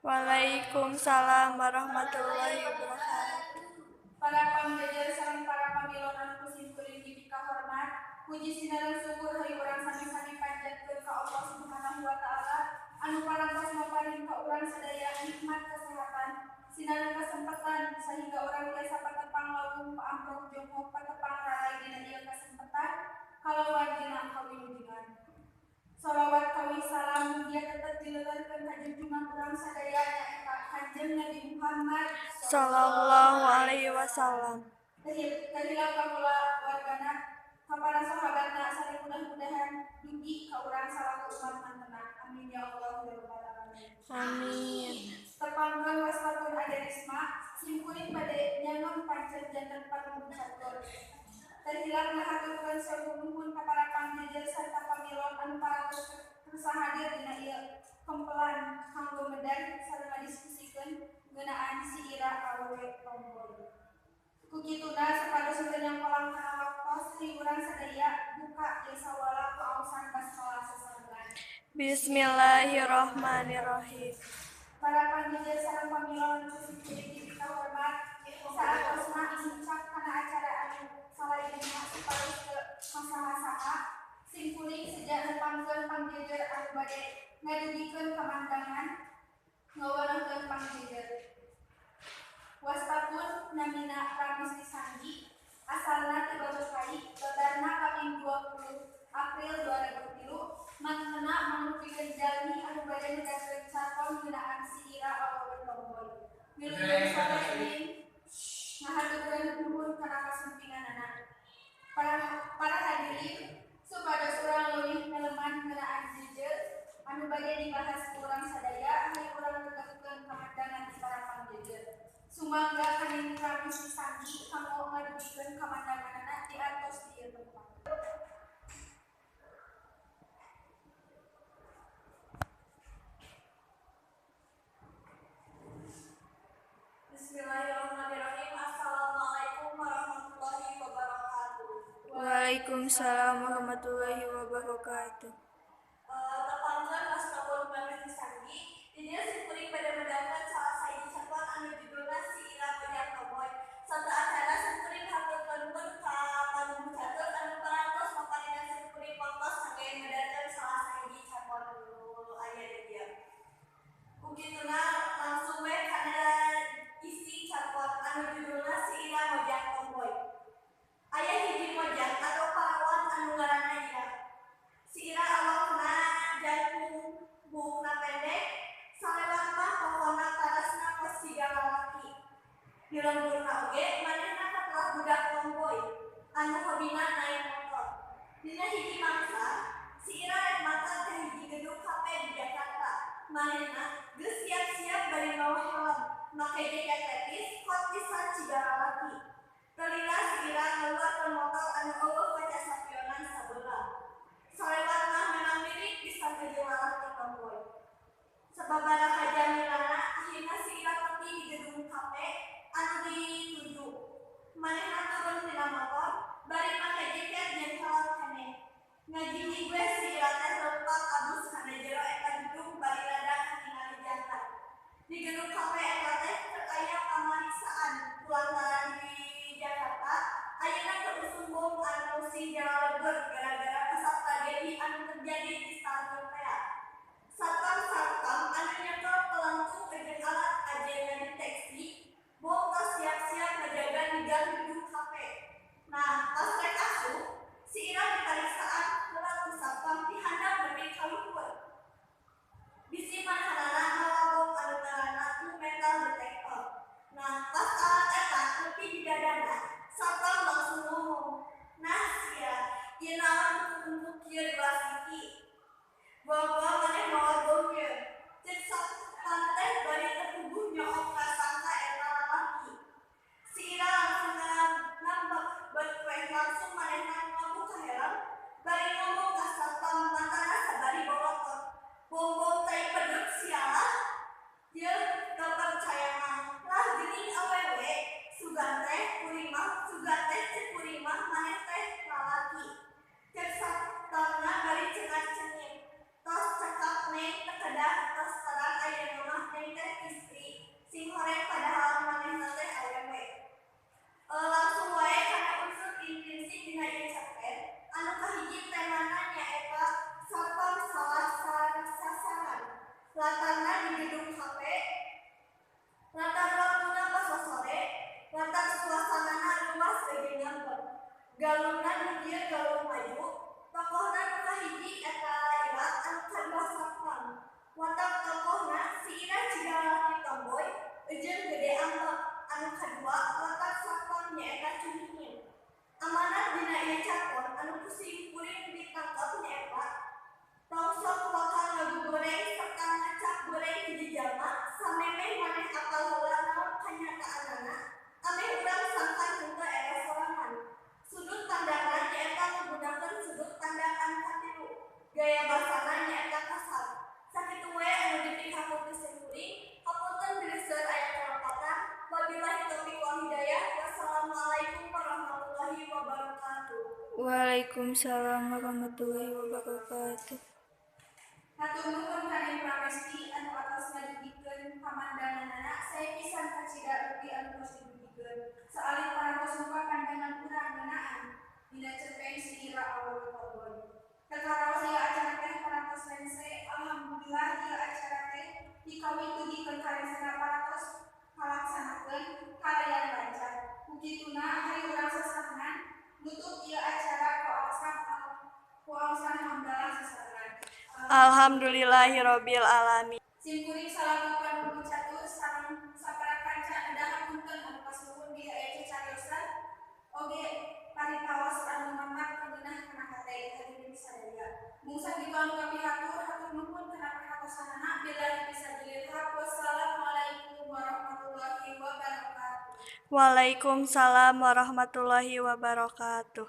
Waalaikumsalam warahmatullahi wabarakatuh. Para pangjajar sareng para pamilon anu ku simkuring dipikahormat, puji sinareng syukur hayu urang sami-sami panjatkeun ka Allah Subhanahu wa taala anu parantos maparin ka urang sadaya nikmat kesehatan sinareng kesempatan sehingga urang tiasa patepang lawuh paamprok jongkok patepang ralay dina ieu kesempatan kalawan dina kawilujengan. Salawat kawi salam mugia tetep dilelerkeun ka junjungan urang sadaya nyaeta Kanjeng Nabi Muhammad Sallallahu alaihi wasallam. Terhilap ka kula wargana ka para sahabatna sareng mudah-mudahan dugi ka urang salaku umat mantena. Amin ya Allah ya rabbal alamin. Amin. Tepangkeun wastapun Ade Risma, simkuring bade nyangon pancen janten panuhun catur. Terhilap ngahaturkeun sewu nuhun ka para pangjajar sarta pamilon anu parantos kersa hadir dina ieu kempelan kanggo medar sareng ngadiskusikeun ngeunaan si Ira awewe tomboy. Ku kituna supados henteu nyangkolang kana waktos hayu urang sadaya buka ieu sawala ku aosan basmalah sasarengan. Bismillahirrahmanirrahim. Para pangjajar sareng pamilon anu simkuring dipikahormat, saatosna nincak kana acara anu salajengna supados teu masaha-saha simkuring seja nepangkeun pangjajar anu bade ngadugikeun kamandangan ngawenehkeun pangjajar. Wastapun namina Ramisti Sanggi, asalna ti Batokai, babarna kaping 20 April 2003, mantena mangrupikeun jalmi anu bade medarkeun carton ngeunaan si Ira awewe tomboy. Wilujeng sore ieu ngahaturkeun nuhun kana kasumpinganana. Para hadirin supados urang leuwih meleman ngeunaan jeujeuh anu bade dibahas ku urang sadaya hayu urang tegakkeun kamandangan di para pangjeujeuh. Sumangga kaning Ramisti Sanggi kanggo ngadugikeun kamandanganana diantos di ieu tempat. Bismillahirrahmanirrahim. Assalamualaikum warahmatullahi wabarakatuh. Waalaikumsalam warahmatullahi wabarakatuh. Tepangkeun wastapun Ramisti Sanggi, di dieu simkuring bade medarkeun salah sahiji carton anu judulna Si Ira Mojang Tomboy. Serta acara simkuring haturkeun nuhun ka panuhun catur anu parantos maparinan simkuring waktos kangge medarkeun salah sahiji carton anu aya di dieu. Ku kituna langsung we kana isi carton anu judulna Si Ira Mojang Tomboy. Aya hiji mojang atau parawan anu ngaranna Ira. Si Ira awakna jangkung, buukna pendek, salewat mah kokona parasna kos siga lalaki. Di lemburna oge manehna katelah budak tomboy anu hobina naek motor. Dina hiji mangsa, si Ira rek mangkat ka hiji gedung kafe di Jakarta. Manehna geus siap-siap bari mawa helm, make jaket lepis, hot pisan siga lalaki. Teu lila si Ira ngaluarkeun motor anu euweuh kaca sapionan sabelah. Salewat mah memang mirip pisan jeung lalaki tomboy. Sababaraha jam milana, akhirna si Ira tepi di gedung kafe anu dituju. Manehna turun tina motor, bari make jaket jeung helm keneh. Ngajihig we si Ira teh leumpang abus kana jero eta gedung bari rada katingali jantan. Di gedung kafe eta teh keur aya pamariksaan kulantaran di Jakarta ayeuna keur usum bom anu sing jalalegeur gara-gara kasat tragedi anu terjadi di stadion tea. Satpam-satpam anu nyekel pelengkung jeung alat ajen ngadeteksi bom tos siap-siap ngajaga di gang gedung kafe. Nah, pas rek asup, si Ira dipariksaan heula ku satpam ti handap nepi ka luhur. Bisi manahanana mawa bom anu ngaranna ku metal Gaya basana nyaeta kasar. Sakitu wae anu dipikahatur ku simkuring, hapunten bilih seueur aya kalepatan. Wabillahi taufiq wal hidayah. Wassalamualaikum warahmatullahi wabarakatuh. Waalaikumsalam warahmatullahi wabarakatuh. Hatur nuhun ka Neng Pramesti anu atos ngadugikeun pamandanganana. Sae pisan kacida ugi anu tos didugikeun. Saalit parantos muka pandangan urang ngeunaan dina cerpen Si Ira Awewe Tomboy. Teu karaos ieu acara teh parantos rengse. Alhamdulillah, ieu acara teh dikawit dugikeun ka rengsena parantos kalaksanakeun kalayan lancar. Ku kituna, hayu urang sasarengan nutup ieu acara ku aosan hamdalah sasarengan. Alhamdulillahirabbil alamin. Simkuring salaku panuhun catur sareng sapara kanca endah hapunten anu kasuhun bilih aya cacariosan oge paritaos anu matak teu ngeunah kana hate hadirin sadaya. Mung sakitu anu kapihatur, hatur nuhun kana perhatosanana. Billahi fisabilil haq. Wassalamualaikum warahmatullahi wabarakatuh. Waalaikumsalam warahmatullahi wabarakatuh.